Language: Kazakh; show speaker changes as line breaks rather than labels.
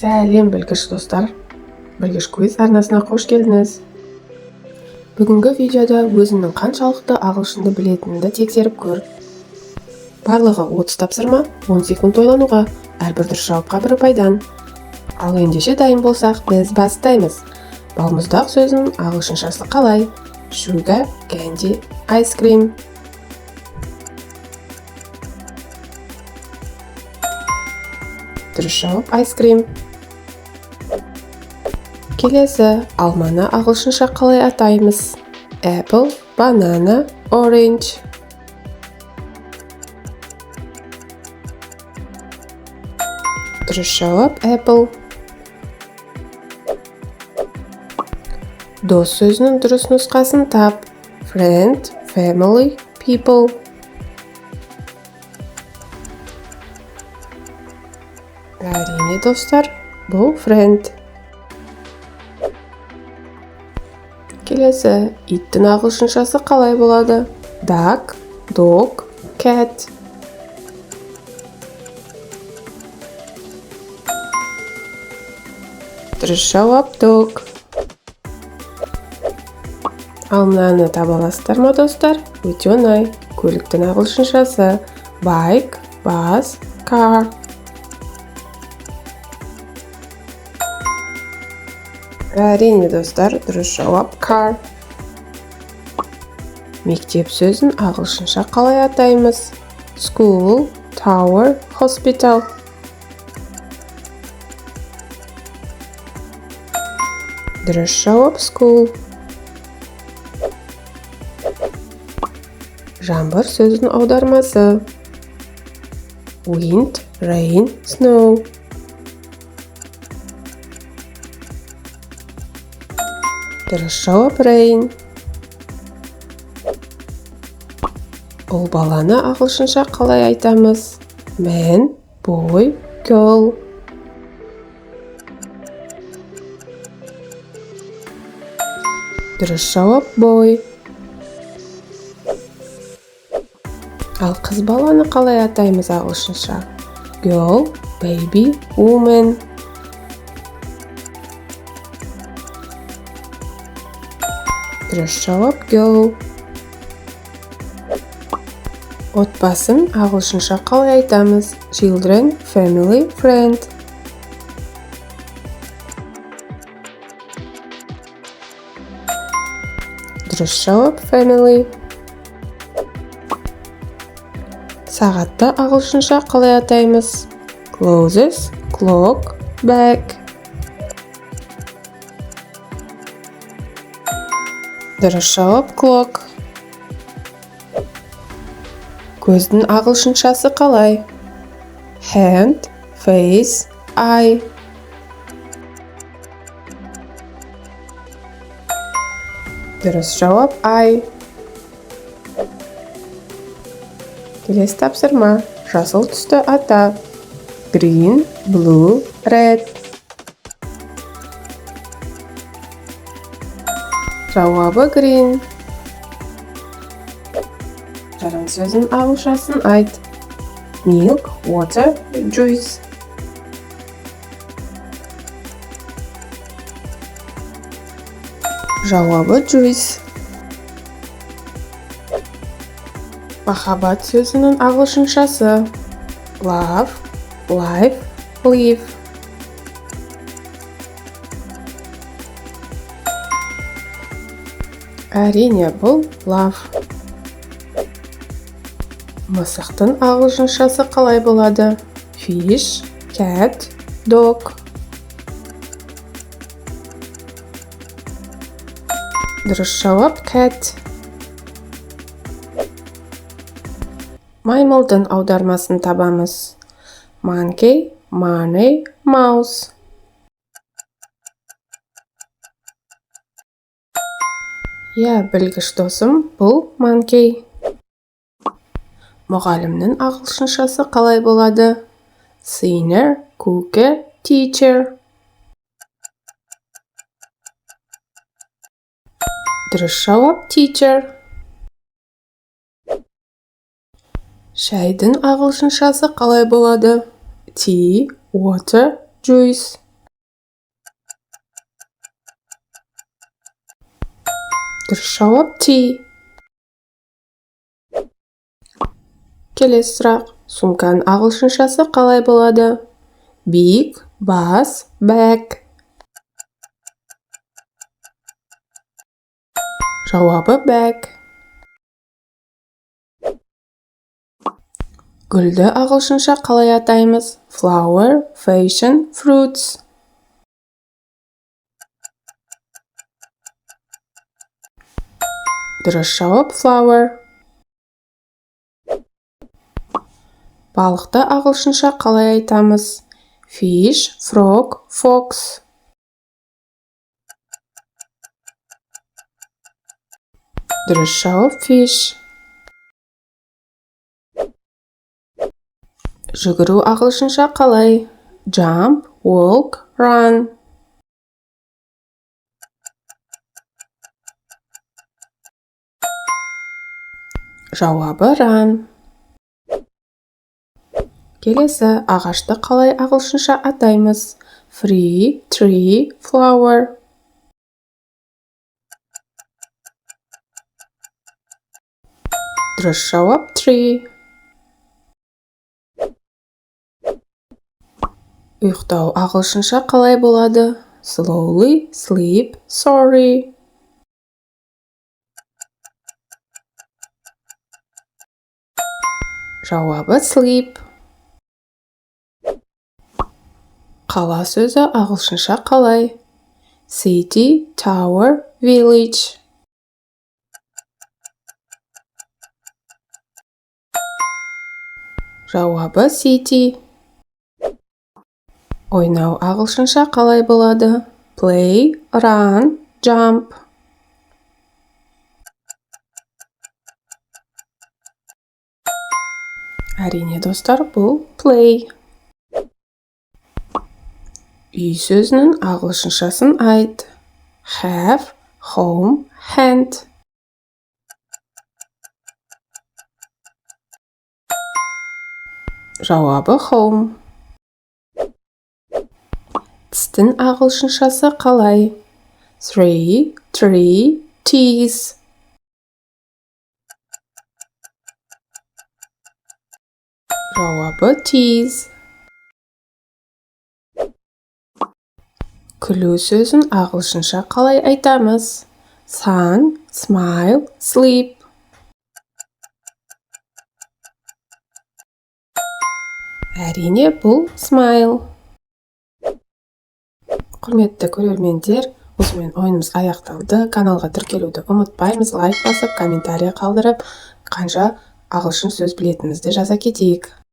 Сәлем, білгіш достар! Білгіш Quiz арнасына қош келдіңіз. Бүгінгі видеода өзіңнің қаншалықты ағылшынды білетініңді тексеріп көр. Барлығы 30 тапсырма, 10 секунд ойлануға, әрбір дұрыс жауапқа бір ұпайдан. Ал ендеше дайын болсақ, біз бастаймыз. Балмұздақ сөзінің ағылшыншасы қалай? Sugar, candy, ice cream. Дұрыс жауап: ice cream. Келесі, алманы ағылшынша қалай атаймыз? Apple, banana, orange. Дұрыс жауап: apple. Дос сөзінің дұрыс нұсқасын тап. Friend, family, people. Әрине, достар, бұл friend. Келесі, иттің ағылшыншасы қалай болады? Duck, dog, cat. Дұрыс жауап: dog. Ал мынаны таба аласыздар ма, достар? Өте оңай. Көліктің ағылшыншасы: bike, bus, car. Әрине, достар, дұрыс жауап: car. Мектеп сөзін ағылшынша қалай атаймыз? School, tower, hospital. Дұрыс жауап: school. Жаңбыр сөзінің аудармасы: wind, rain, snow. Дұрыс жауап: rain. Ұл баланы ағылшынша қалай айтамыз? Man, boy, girl. Дұрыс жауап: boy. Ал қыз баланы қалай атаймыз ағылшынша? Girl, baby, woman. Дұрыс жауап: girl. Отбасын ағылшынша қалай айтамыз? Children, family, friend. Дұрыс жауап: family. Сағатты ағылшынша қалай атаймыз? Closes, clock, bag. Дұрыс жауап: clock. Көздің ағылшыншасы қалай? Hand, face, eye. Дұрыс жауап: eye. Келесі тапсырма: жасыл түсті ата. Green, blue, red. Жауабы: green. Шырын сөзінің ағылшыншасын айт. Milk, water, juice. Жауабы: juice. Махаббат сөзінің ағылшыншасы: love, life, live. Әрине, бұл love. Мысықтың ағылшыншасы қалай болады? Fish, cat, dog. Дұрыс жауап: cat. Маймылдың аудармасын табамыз. Monkey, money, mouse. Иә, білгіш досым, бұл monkey. Мұғалімнің ағылшыншасы қалай болады? Singer, cooker, teacher. Дұрыс жауап: teacher. Шайдың ағылшыншасы қалай болады? Tea, water, juice. Дұрыс жауап — tea. Келесі сұрақ: сумканың ағылшыншасы қалай болады? Big, bus, bag. Жауабы — bag. Гүлді ағылшынша қалай атаймыз? Flower, fashion, fruits. Дұрыс жауап — flower. Балықты ағылшынша қалай айтамыз? Fish, frog, fox. Дұрыс жауап — fish. Жүгіру ағылшынша қалай? Jump, walk, run. Жауабы — run. Келесі, ағашты қалай ағылшынша атаймыз? Free, tree, flower. Дұрыс жауап — tree. Ұйықтау ағылшынша қалай болады? Slowly, sleep, sorry. Жауабы — sleep. Қала сөзі ағылшынша қалай? City, tower, village. Жауабы — city. Ойнау ағылшынша қалай болады? Play, run, jump. Әрине, достар, бұл play. Үй сөзінің ағылшыншасын айт. Have, home, hand. Жауабы — home. Тістің ағылшыншасы қалай? Three, tree, teeth. Жауабы — teeth. Күлу сөзін ағылшынша қалай айтамыз? Sun, smile, sleep. Әрине, бұл smile. Құрметті көрермендер, осымен ойынымыз аяқталды. Каналға тіркелуді ұмытпаймыз. Лайк басып, комментарий қалдырып, қанша ағылшын сөз білетінімізді жаза кетейік.